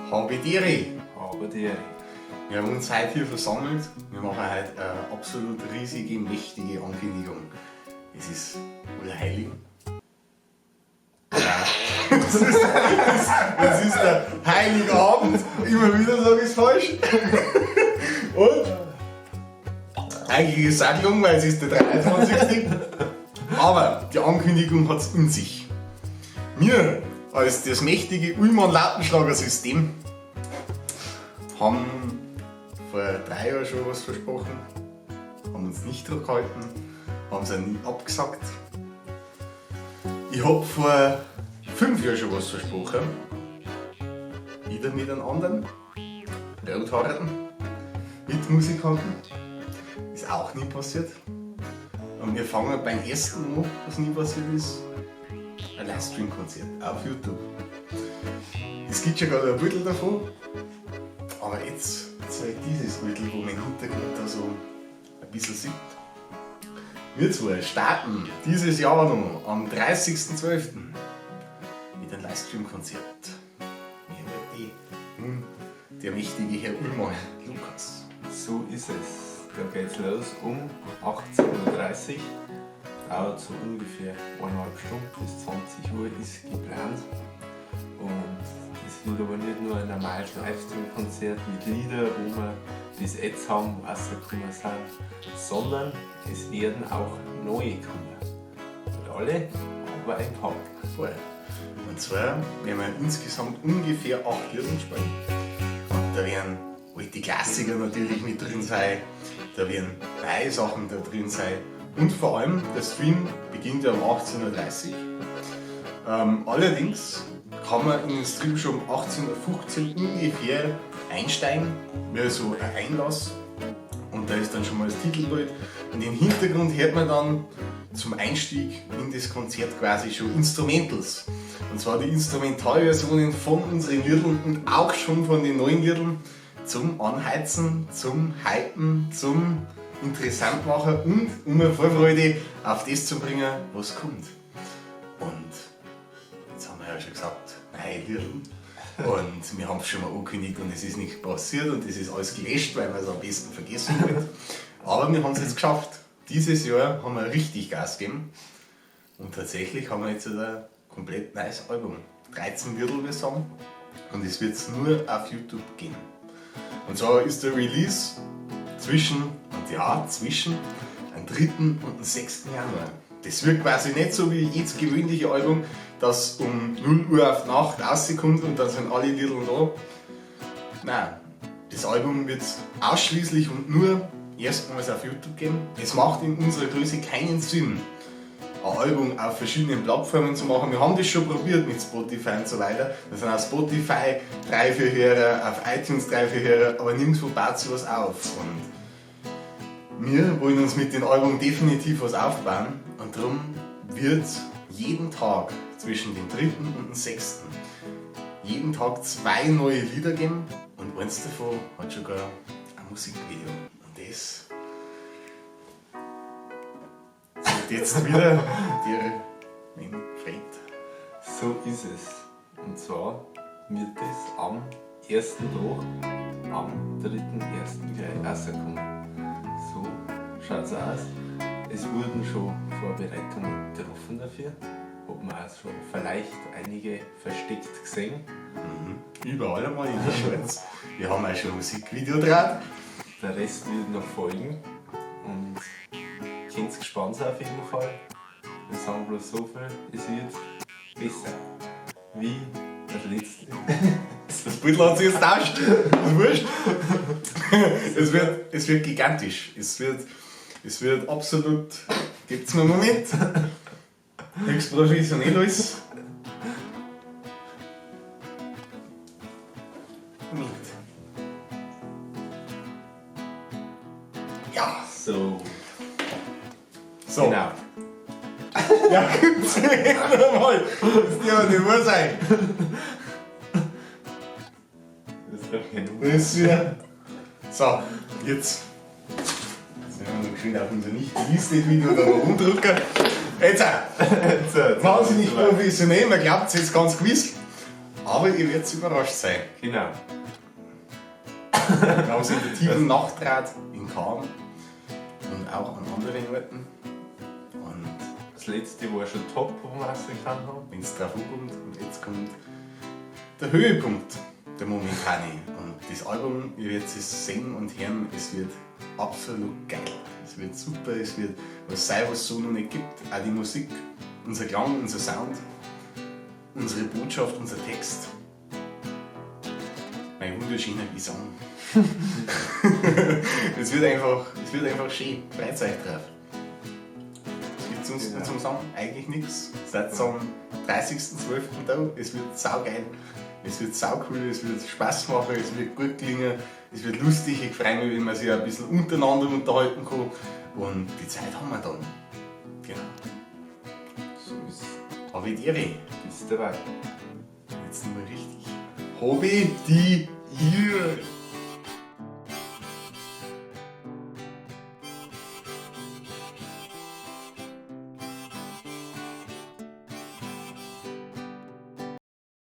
Habedere. Habedere. Wir haben uns heute hier versammelt. Wir machen heute eine absolut riesige, mächtige Ankündigung. Es ist Allerheiligen. Nein. Es ist der Heilige Abend. Immer wieder sage ich es falsch. Und eigentlich ist es auch gelungen, weil es ist der 23. Aber die Ankündigung hat es in sich. Wir als das mächtige Ullmann-Lautenschlager-System haben vor 3 Jahren schon was versprochen, haben uns nicht dran gehalten, haben es auch nie abgesagt. Ich hab vor 5 Jahren schon was versprochen, wieder mit einem anderen, Rothaarigen, mit Musikanten, ist auch nie passiert. Und wir fangen beim ersten an, was nie passiert ist, ein Livestream-Konzert auf YouTube. Es gibt schon gerade ein Bild davon, aber jetzt zeige ich dieses Bild, wo mein Hintergrund da so ein bisschen sieht. Wir zwei starten dieses Jahr noch am 30.12. mit einem Livestream-Konzert. Mir wird die nun der mächtige Herr Ullmann, Lukas. So ist es. Da geht's los um 18:30 Uhr. Dauert so ungefähr 1,5 Stunden bis 20 Uhr ist geplant. Und es wird aber nicht nur ein normales Livestream-Konzert mit Liedern, wo wir bis jetzt haben, rausgekommen sind, sondern es werden auch neue kommen. Nicht alle, aber ein paar. Voll. Und zwar werden wir insgesamt ungefähr 8 Lieder spielen. Und da werden alte Klassiker natürlich mit drin sein, da werden neue Sachen da drin sein. Und vor allem, der Stream beginnt ja um 18:30 Uhr. Allerdings kann man in den Stream schon um 18:15 Uhr ungefähr einsteigen, wäre so ein Einlass. Und da ist dann schon mal das Titelbild. Und im Hintergrund hört man dann zum Einstieg in das Konzert quasi schon Instrumentals. Und zwar die Instrumentalversionen von unseren Liedern und auch schon von den neuen Liedern zum Anheizen, zum Hypen, zum interessant machen und um eine Vorfreude auf das zu bringen, was kommt. Und jetzt haben wir ja schon gesagt, neue Lieder. Und wir haben es schon mal angekündigt und es ist nicht passiert und es ist alles gelöscht, weil wir es am besten vergessen wollten. Aber wir haben es jetzt geschafft. Dieses Jahr haben wir richtig Gas gegeben und tatsächlich haben wir jetzt ein komplett neues Album. 13 Lieder, wir sagen. Und es wird nur auf YouTube gehen. Und zwar ist der Release zwischen dem 3. und dem 6. Januar. Das wird quasi nicht so wie jedes gewöhnliche Album, das um 0 Uhr auf die Nacht rauskommt und dann sind alle Lieder da. Nein, das Album wird ausschließlich und nur erstmals auf YouTube geben. Es macht in unserer Größe keinen Sinn, ein Album auf verschiedenen Plattformen zu machen. Wir haben das schon probiert mit Spotify und so weiter. Da sind auf Spotify 3, 4 Hörer, auf iTunes 3, 4 Hörer, aber nirgendwo baut sich was auf. Und wir wollen uns mit dem Album definitiv was aufbauen und darum wird jeden Tag zwischen dem 3. und dem 6. jeden Tag 2 neue Lieder geben und eins davon hat sogar ein Musikvideo. Und das sagt jetzt wieder der mein Freund. So ist es. Und zwar wird es am ersten Tag, am 3.1. gleich rauskommen. So schaut's aus. Es wurden schon Vorbereitungen getroffen dafür. Hat man auch schon vielleicht einige versteckt gesehen. Überall einmal in der Schweiz. Wir haben auch schon ein Musikvideo gedreht. Der Rest wird noch folgen. Und könnt gespannt sein auf jeden Fall. Wir sagen bloß so viel, es wird besser. Wie das letzte. Das Bild hat sich jetzt tauscht. Das ist wurscht. Es wird gigantisch. Es wird absolut. Gibt's mir einen Moment. Höchst professionell alles. Moment. Ja. So. So. Genau. Ja, gut. Nochmal. Das darf nicht wahr sein. Das ist doch genug. Das ist wieder. So, jetzt. Jetzt werden wir noch geschwind auf unser nicht released Video da noch rumdrücken. Jetzt auch. Jetzt, Wahnsinnig professionell, man glaubt es jetzt ganz gewiss. Aber ihr werdet überrascht sein. Genau. Wir haben es in der tiefen Nacht draht in Cham und auch an anderen Orten. Und Das letzte war schon top, wo wir rausgehauen haben. wenn es drauf ankommt, und jetzt kommt der Höhepunkt der momentane. Und das Album, ihr werdet es sehen und hören, es wird absolut geil. Es wird super, es wird was sein, was es so noch nicht gibt. Auch die Musik, unser Klang, unser Sound, unsere Botschaft, unser Text. Mein wunderschöner Gesang. Es wird einfach schön. Freut euch drauf. Es gibt sonst Genau. noch zum Sagen eigentlich nichts. Seid am 30.12. da. Es wird saugeil. Es wird saucool, es wird Spaß machen, es wird gut gelingen, es wird lustig. Ich freue mich, wenn man sich ein bisschen untereinander unterhalten kann. Und die Zeit haben wir dann. Genau. So ist Habe die Ehre. Bist dabei. Jetzt nochmal richtig. Habe die Ehre.